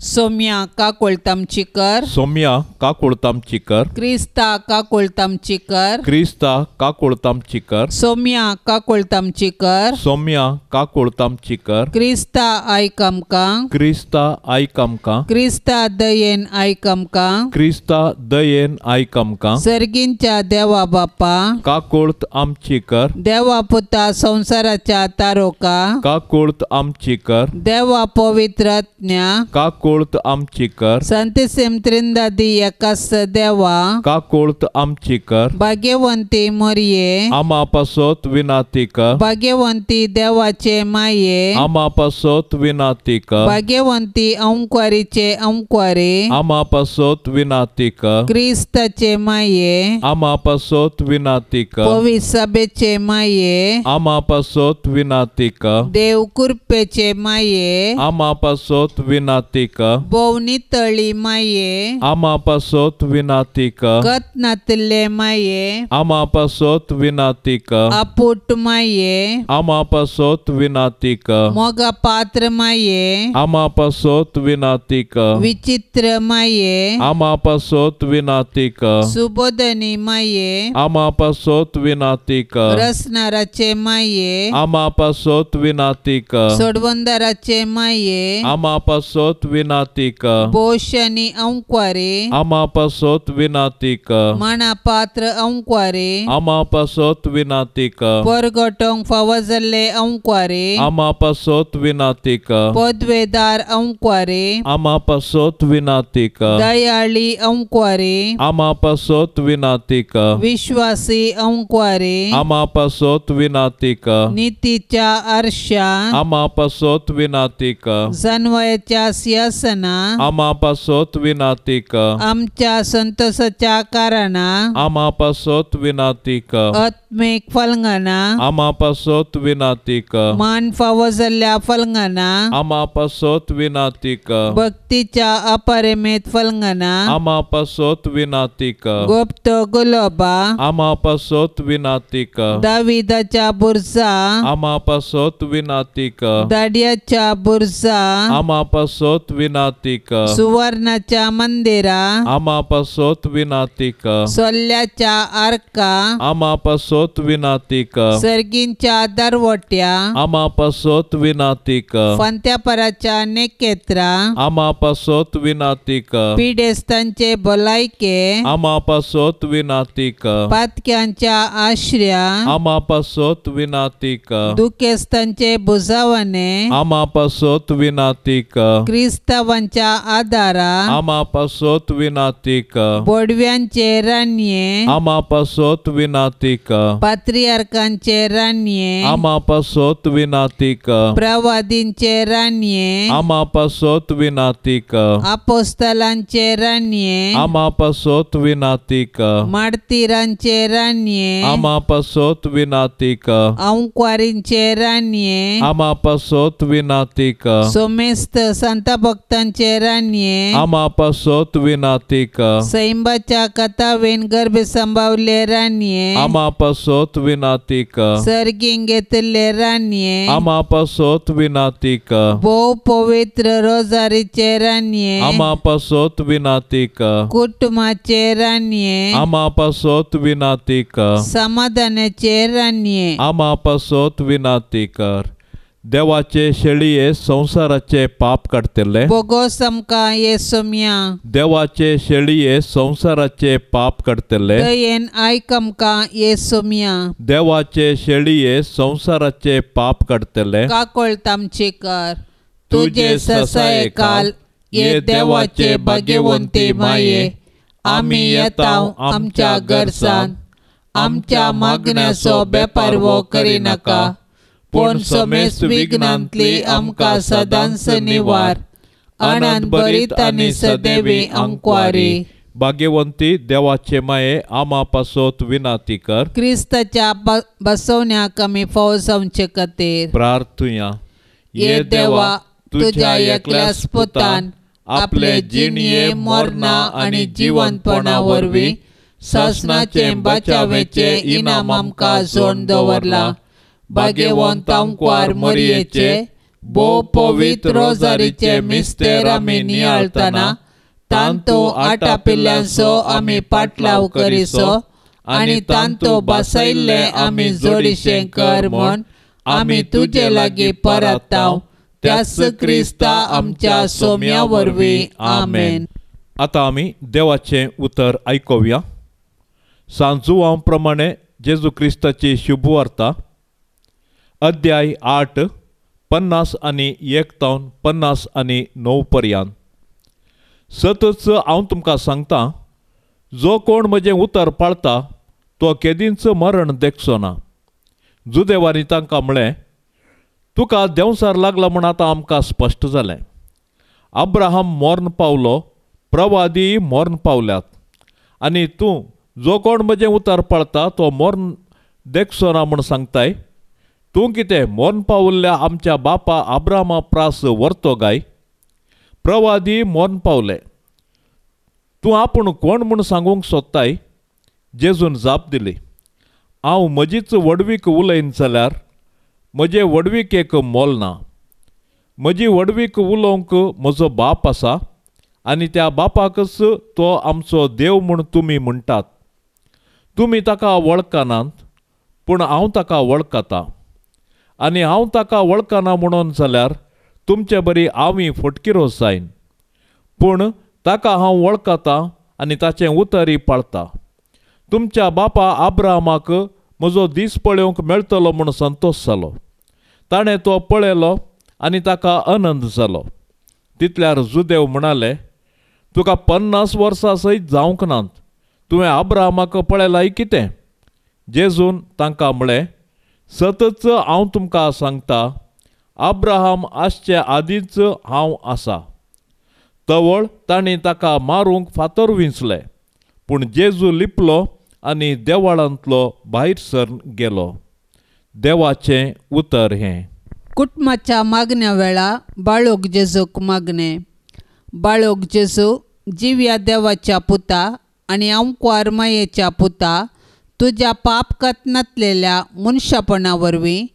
सोम्या काकुळट आमची कर. सोम्या काकुळट आमची कर. क्रिस्ता काकुळट आमची कर. क्रिस्ता काकुळट आमची कर. सोम्या काकुळट आमची कर. सोम्या काकुळट आमची कर. क्रिस्ता आयक आमकां. क्रिस्ता आयक आमकां. क्रिस्ता दयेन आयक आमकां. क्रिस्ता दयेन आयक आमकां. सर्गींच्या देवा बापा काकुळट आमची कर. देवा पुता संवसाराच्या तारोका काकुळट आमची कर. देवा पवित्र आत्म्या काकुळट आमची कर. संतसिम त्रिंदादी एकास देवा काकुळट आमची कर. भाग्यवंती मरये आमा पासत विनाती कर. भाग्यवंती देवाचे माये आमा पासत विनाती कर. भाग्यवंती अंकुरीचे अंकुरे आमा पासत विनाती कर. क्रिस्ताचे माये आमा पासत विनाती कर. पवित्र सभेचे माये आमा पासत विनाती कर. देव कृपेचे माये आमा पासत विनाती कर. भोव नितळी माये आमा पासत विनाती कर. कत नातिल्ले माये आमा पासत विनाती कर. आपूट माये आमा पासत विनाती कर. मोगा पात्र माये आमा पासत विनाती कर. विचित्र माये आमा पासत विनाती कर. सुबोधनी माये आमा पासत विनाती कर. रसनाराचे माये आमा पासत विनाती कर. सोडवंदाराचे माये आमा पासत विनाती कर. पोषणी अंकुरे आमा पासत विनाती कर. माना पात्र अंकुरे आमा पासत विनाती कर. परगटोंक फावो जाल्ले अंकुरे आमा पासत विनाती कर. पदवेदार अंकुरे आमा पासत विनाती कर. दयाळी अंकुरे आमा पासत विनाती कर. विश्वासी अंकुरे आमा पासत विनाती कर. नितीच्या आरशा आमा पासत विनाती कर. जनवयाच्या सिंहासना आमा पासत विनाती कर. आमच्या संतोषाच्या कारणा आमा पासत विनाती कर. आत्मीक फलंगना आमा पासत विनाती कर. मान फावो जाल्ल्या फलंगना आमा पासत विनाती कर. भक्तीच्या अपरिमेत फलंगना आमा पासत विनाती कर. गुप्त गुलोबा आमा पासत विनाती कर. दाविदाच्या बुरजा आमा पासत विनाती कर. दाडियाच्या बुरजा आमा पासत विनाती कर. सुवर्णाच्या मंदिरा आमा पासत विनाती कर. सोल्ल्याच्या आर्का आमा पासत विनाती कर. सर्गींच्या दरवट्या आमा पासत विनाती कर. फांत्यापराच्या नेकेत्रा आमा पासत विनाती कर. पिडेस्तांचे भलायके आमा पासत विनाती कर. पातक्यांच्या आश्र्या आमा पासत विनाती कर. दुखेस्तांचे बुजावणे आमा पासत विनाती कर. क्रिस्तावांच्या आदारा आमा पासत विनाती कर. बोडव्यांचे रानये आमा पासत विनाती कर. पात्रियार्कांचे रानये आमा पासत विनाती कर. प्रवादींचे रानये आमा पासत विनाती कर. आपोस्तलांचे रानये आमा पासत विनाती कर. मार्तीरांचे रानये आमा पासत विनाती कर. अंकुरींचे रानये आमा पासत विनाती कर. सोमेस्त संत भक्तांचे रानये आमा पासत विनाती कर. सैंबाच्या कथावेन गर्भ संभावले रानये आमा पासत विनाती कर. सर्गींग घेतिल्ले रानये आमा पासत विनाती कर. भोव पवित्र रोजारीचे रानये आमा पासत विनाती कर. कुटुंबाचे रानये आमा पासत विनाती कर. समाधानाचे रानये आमा पासत विनाती कर. देवाचे शेळये संवसाराचे पाप काडटले बोगोस आमकां ये सोम्या देवाचे शेळये संवसाराचे पाप काडटले दयेन आयक आमकां ये सोम्या देवाचे शेळये संवसाराचे पाप काडटले काकोळट आमची कर. तुजे ससाये काल ये देवाचे भाग्यवंती माये आमी येता आमच्या गरजान आमच्या मागण्याचो बेपारवो करिनाका पूण समेस्त विघ्नांतली आमकां सदांच निवार. आनंद भरीत आनी सदैवी अंकवारी. भाग्यवंती देवाचे माये आमा पासत विनाती कर. क्रिस्ताच्या बसवण्याक आमी फावो जावचे खातीर प्रार्थुया. ये देवा तुज्या एकल्याच पुतान आपले जिणये मरणा आनी जिवंतपणा वरवीं सासणाचे बचावेचे इनाम आमकां जोडून दवरला. भाग्यवंत आमकां मरयेचे भोव पवित्र रोजारीचे मिस्तेर आमी नियाळतना तांतू आटापिल्ल्यांचो आमी पाटलाव करिसो आनी तांतू बसयल्ले आमी जोडीशें कर म्हूण आमी तुजे लागीं परताव त्याच क्रिस्ता आमच्या सोम्या वरवीं. आमेन. आतां आमी देवाचें उतर आयकुया. सांजुवां प्रमाणे जेजू क्रिस्ताची शुभवार्ता अध्याय 8 51 तावन 59 पर्यंत. सतच हांव तुमकां सांगता, जो कोण म्हजें उतर पाळता तो केदींच मरण देखचो ना. जुदेवांनी तांकां म्हळें, तुका देंवसार लागला म्हूण आतां आमकां स्पश्ट जालें. अब्राहम मर्ण पावलो, प्रवादी मर्ण पावल्यात, आनी तूं जो कोण म्हजें उतर पाळता तो मर्ण देखचो ना म्हूण सांगताय. तूं कितें मर्ण पावल्ल्या आमच्या बापा अब्राहमा प्रास व्हरतो गाय? प्रवादी मर्ण पावले, तूं आपूण कोण म्हूण सांगूंक सोदताय? जेजून जाप दिली, हांव म्हजीच व्हडवीक उलयन जाल्यार म्हजे व्हडविकेक मोल ना. म्हजी व्हडवीक उलोवंक म्हजो बाप आसा आनी त्या बापाकच तो आमचो देव म्हूण तुमी म्हणटात. तुमी ताका वळखनात, पूण हांव ताका वळखता. आनी हांव ताका वळखना म्हणून जाल्यार तुमचे बरी हांवूय फटकिरो जायन. पूण ताका हांव वळखता आनी ताचें उतरय पाळता. तुमच्या बापा अब्राहमाक म्हजो दीस पळोवंक मेळटलो म्हूण संतोश जालो. ताणें तो पळयलो आनी ताका आनंद जालो. तितल्यार जुदेव म्हणाले, तुका 50 वर्सां सयत जावंक नात, तुवें अब्राहमाक पळयलाय कितें? जेजून तांकां म्हळें, सतच हांव तुमकां सांगता, अब्राहम आसचे आदींच हांव आसा. तवळ तांणी ताका मारूंक फातर विंचले, पूण जेजू लिपलो आनी देवळांतलो भायर सरून गेलो. देवाचें उतर हें. कुटुंबाच्या मागण्या वेळा बाळोक जेजूक मागणें. बाळोक जेजू, जिव्या देवाच्या पुता आनी आमकुवार मायेच्या पुता, तुज्या पाप कथनांतलेल्या मनशापणा वरवीं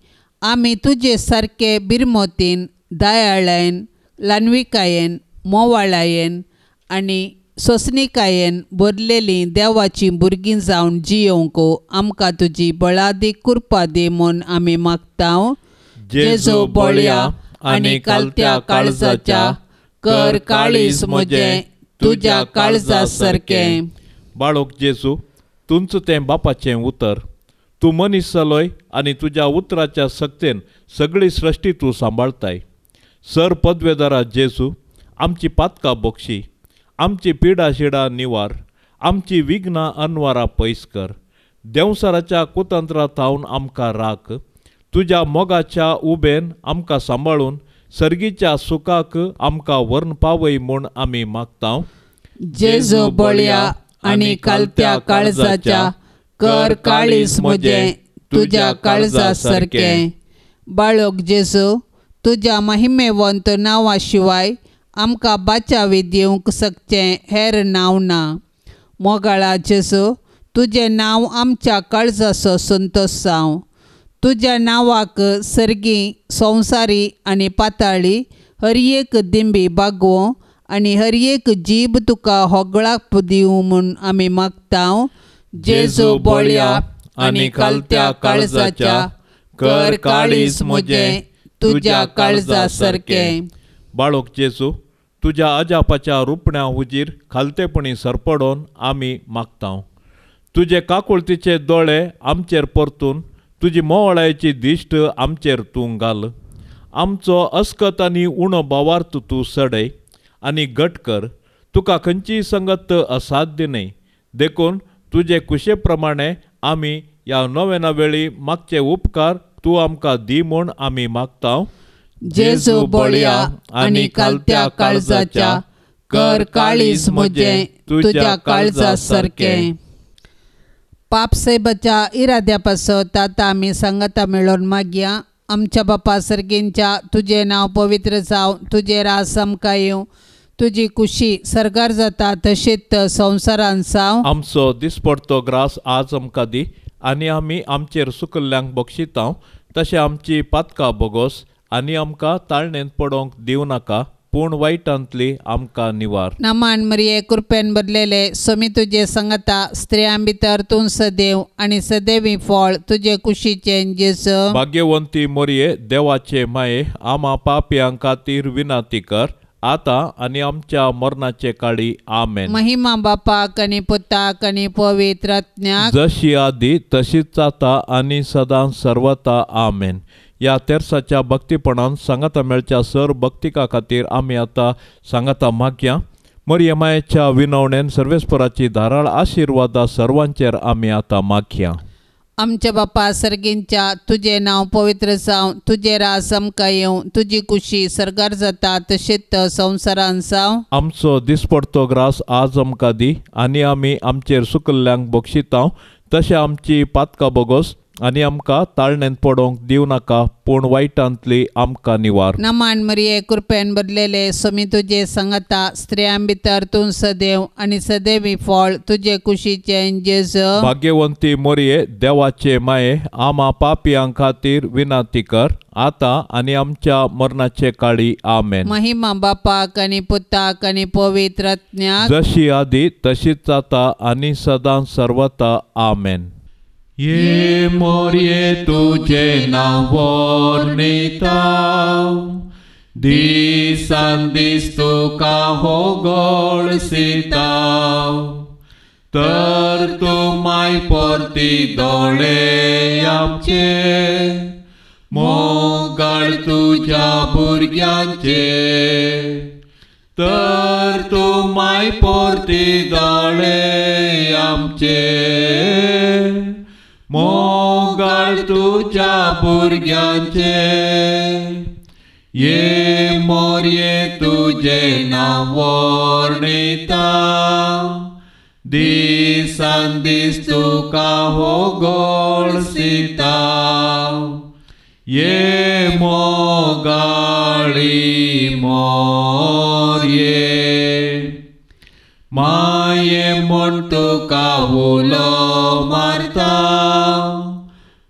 आमी तुजे सारके बिरमोतीन, दयाळायेन, ल्हानविकायेन, मोवाळायेन आनी सोंसणिकायेन भरलेलीं देवाचीं भुरगीं जावन जियोवंक आमकां तुजी बळादीक कृपा दी म्हूण आमी मागता. जेजू बळया आनी कालत्या काळजाच्या, कर काळीज म्हजें तुज्या काळजा सारकें. बाळोक जेजू, तुमचो तें बापाचें उतर, तूं मनीस जालोय आनी तुज्या उतराच्या सक्तेन सगळी सृश्टी तूं सांबाळताय. सर पदवेदारा जेजू, आमची पातकां बक्षी, आमची पिडा शिडा निवार, आमची विघ्नां अनवारा पयस कर. देंवसाराच्या कुतंत्रा थावन आमकां राख. तुज्या मोगाच्या उबेन आमकां सांबाळून सर्गीच्या सुखाक आमकां व्हरून पावय म्हूण आमी मागता. जेजू बळया आनी कालत्या काळजाच्या, कर काळीज म्हजें तुज्या काळजा सारकें. बाळोक जेजू, तुज्या महिमेवंत नांवा शिवाय आमकां बाचावी दिवंक शकचें हेर नांव ना. मोगाळा जेजू, तुजें नांव आमच्या काळजाचो संतोश जावं. तुज्या नांवाक सर्गी, संवसारी आनी पाताळी हर एक दिंबी बागोवं आनी हर एक जीब तुका होगळाक दिवं म्हूण आमी मागता. जेजू बळया आनी कालत्या काळजाच्या, कर काळीज म्हजें तुज्या काळजा सारकें. बाळोक जेजू, तुज्या अजापाच्या रुपण्या हुजीर खालतेपणी सरपडोन आमी मागता. तुजे काकुळतीचे दोळे आमचेर परतून तुजी मोवाळायची दिश्ट आमचेर तूं घाल. आमचो अस्कत आनी उणो भावार्थ तूं सडय आनी घट कर. तुका खंयचीय संगत असाध्य न्हय, देखून तुजे कुशे प्रमाणे आमी ह्या नोवेना वेळी मागचे उपकार तूं आमकां दी म्हूण आमी मागता. जेजू बळया आनी कालत्या काळजाच्या, कर काळीज म्हजें तुज्या काळजा सारकें. पापसाहेबाच्या इराद्या पासत आतां आमी सांगाता मेळोवन मागया. आमच्या बापा सर्गींच्या, तुजें नांव पवित्र जावं, तुजें राज आमकां येवं, तुजी कुशी सर्गार जाता तशीच संवसारान जावं. आमचो दिसपडतो ग्रास आज आमकां दी आनी आमी आमचेर सुकल्ल्यांक बक्षितांव तशें आमची पातकां बोगोस आनी आमकां ताळणेंत पडोंक दिवं नाका, पूण वायटांतली आमकां निवार. नमान मरिये, कृपेन भरलेले, स्वामी तुजे संगता, स्त्रियां भितर तूं सदैव आनी सदैवी फळ तुजे कुशीचें जेजू. भाग्यवंती मरिये, देवाचे माये, आमा पापयां खातीर विनंती कर, आतां आनी आमच्या मरणाचे काळी. आमेन. महिमा बापाक आनी पुताक आनी पवित्र आत्म्याक, जशी आदी तशीच आतां आनी सदां सर्वता. आमेन. ह्या तेर्साच्या भक्तीपणान सांगाता मेळच्या सर भक्तिका खातीर आमी आतां सांगाता मागया. मरिये मायेच्या विनवणेन सर्वेस्पराची धाराळ आशिर्वादा सर्वांचेर आमी आतां मागया. आमच्या बापा सर्गींच्या, तुजें नांव पवित्र जावं, तुजें राज आमकां येवं, तुजी कुशी सर्गार जाता तशीच संवसारान जावं. आमचो दिसपडतो ग्रास आज आमकां दी, आनी आमी आमचेर सुकल्ल्यांक बक्षितांव तशें आमची पातकां बोगोस, आनी आमकां ताळणेंत पडोंक दिवं नाका, पूण वायटांतली आमकां निवार. नमान मरिये, कृपेन भरलेले, स्वामी तुजे संगता, स्त्रियां भितर तूं सदैव आनी सदैवी फळ तुजे कुशीचें जेजू. भाग्यवंती मरिये, देवाचे माये, आमा पापयां खातीर विनंती कर, आतां आनी आमच्या मरणाचे काळी. आमेन. महिमा बापाक आनी पुताक आनी पवित्र आत्म्याक, जशी आदी तशीच आतां आनी सदां सर्वता. आमेन. ये मोरये तुझे नांव वर्णिता, दिसान दीस तुका होगळसिता, तर तूं माय परती दोळे आमचे, मोगाळ तुज्या भुरग्यांचे, तर तूं माय परती दोळे आमचे, मोगाळ तुज्या भुरग्यांचे. ये मोरये तुजें नांव वर्णिता, दिसान दीस तुका होगळसिता, ये मोगाळी मोरये, माये म्हूण तुका उलो मारता,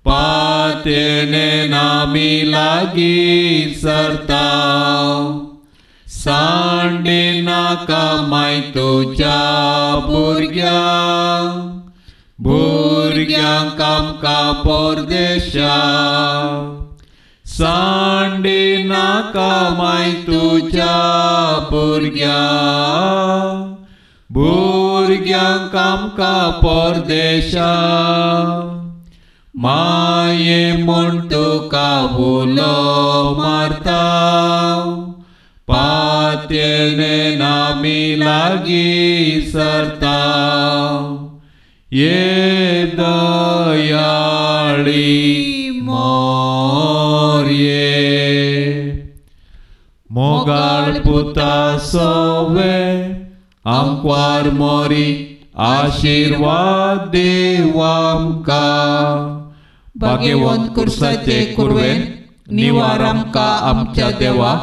पातेणे आमी लागीं सरता, सांडे नाका माय तुज्या भुरग्यांक, भुरग्यांक आमकां परदेशा, सांडे नाका माय तुज्या भुरग्यांक, भुरग्यांक आमकां परदेशा, माये म्हूण तुका उलो मारता, पातयेणे आमी लागीं सरता, ये दयाळी मोरये. मोगाळ पुता सोवे आमक्वार मोरी, आशिर्वाद देव आमकां, भाग्यवंत कुर्साचे कुरवेन निवार आमकां आमच्या देवा,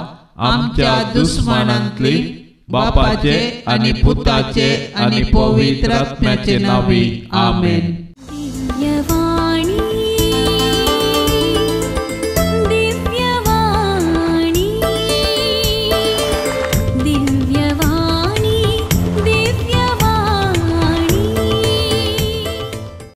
आमच्या दुस्मानांतली, बापाचे आनी पुताचे आनी पवित्र आत्म्याचे नांवी. आमेन.